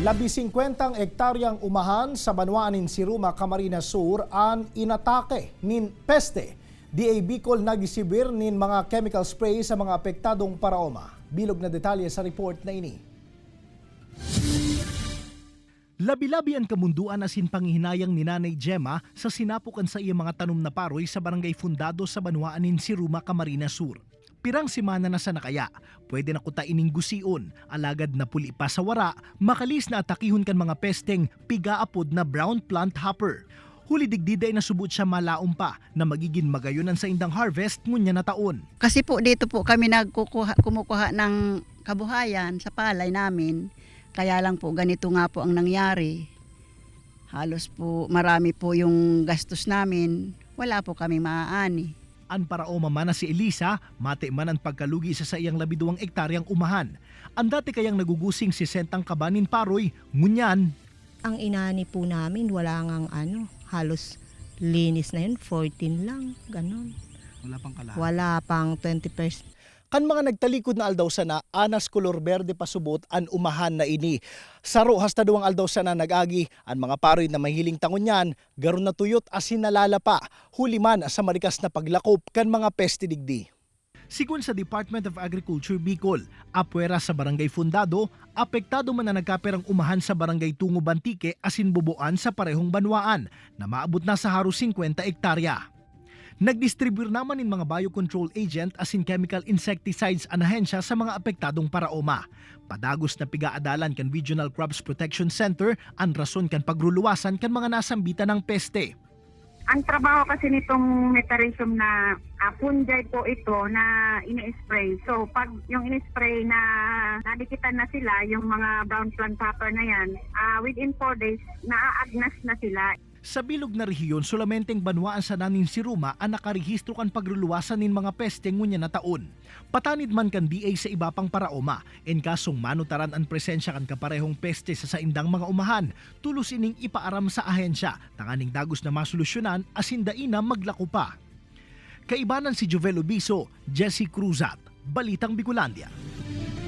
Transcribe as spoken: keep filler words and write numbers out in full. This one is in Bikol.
Labi singkwentang ektaryang umahan sa banwaan nin Siruma, Camarines Sur an inatake nin peste. D A Bicol nagsibir nin mga chemical spray sa mga apektadong paraoma. Bilog na detalye sa report na ini. Labi-labi an kamundoan asin panghihinayang ni Nanay Gemma sa sinapok kan saiyang mga tanom na paroy sa Barangay Fundado sa banwaan nin Siruma, Camarines Sur. Pirang semana na sana kaya, pwede na kuta ining gusion, alagad napuli pa sa wara, makalis na atakihon kan mga pesteng piga-apod na brown plant hopper. Huli digdi dai na subot siya malaom pa na magigin magayon an saindang harvest ngunyan na taon. Kasi po dito po kami nagkukuha, kumukuha ng kabuhayan sa palay namin. Kaya lang po ganito nga po ang nangyari. Halos po marami po yung gastos namin. Wala po kami maaani. An paraoma man na si Elisa, mate man an pagkalugi sa saiyang labi duwang ektaryang umahan. An dati kayang nagugusing sesentang kaba nin paroy, ngunyan. Ang inani po namin, wala ngang ano, halos linis na yun, fourteen lang, ganon. Wala pang kalahat. Wala pang twenty percent. Kan mga nagtalikod na aldaw sana, anas kolor berde pa subot an umahan na ini. Saro hasta duwang aldaw sana nag-agi, an mga paroy na mahiling ta ngunyan, garo natuyot asin nalalapa, huli man sa marikas na paglakop kan mga peste digdi. Sigon sa Department of Agriculture Bicol, apwera sa Barangay Fundado, apektado man an nagkapirang umahan sa Barangay Tungo Bantique asin Bubuan sa parehong banwaan, na maabot na sa haros singkwenta ektarya. Nagdistribuyar naman nin mga biocontrol agent asin chemical insecticides an ahensya sa mga apektadong paraoma. Padagos na pigaadalan kan Regional Crops Protection Center an rason kan pagruluwasan kan mga nasambitan ng peste. Ang trabaho kasi nitong metarhizium na, ah, fungicide po ito na ini-spray. So, pag yung ini-spray na nadikitan na sila, yung mga brown plant hopper na yan, ah, within four days, naaagnas na sila. Sa bilog na rehiyon, solamenteng banwaan sana nin Siruma an nakarehistro kan pagruluwasan nin mga peste ngunyan na taon. Patanid man kan D A sa iba pang paraoma, en kasong manutaran an presensya kan kaparehong peste sa saindang mga umahan, tolos ining ipaaram sa ahensya tanganing dagos na masolusyonan asin dai na maglako pa. Kaibanan si Jovel Obiso, Jesse Cruzat, Balitang Bicolandia.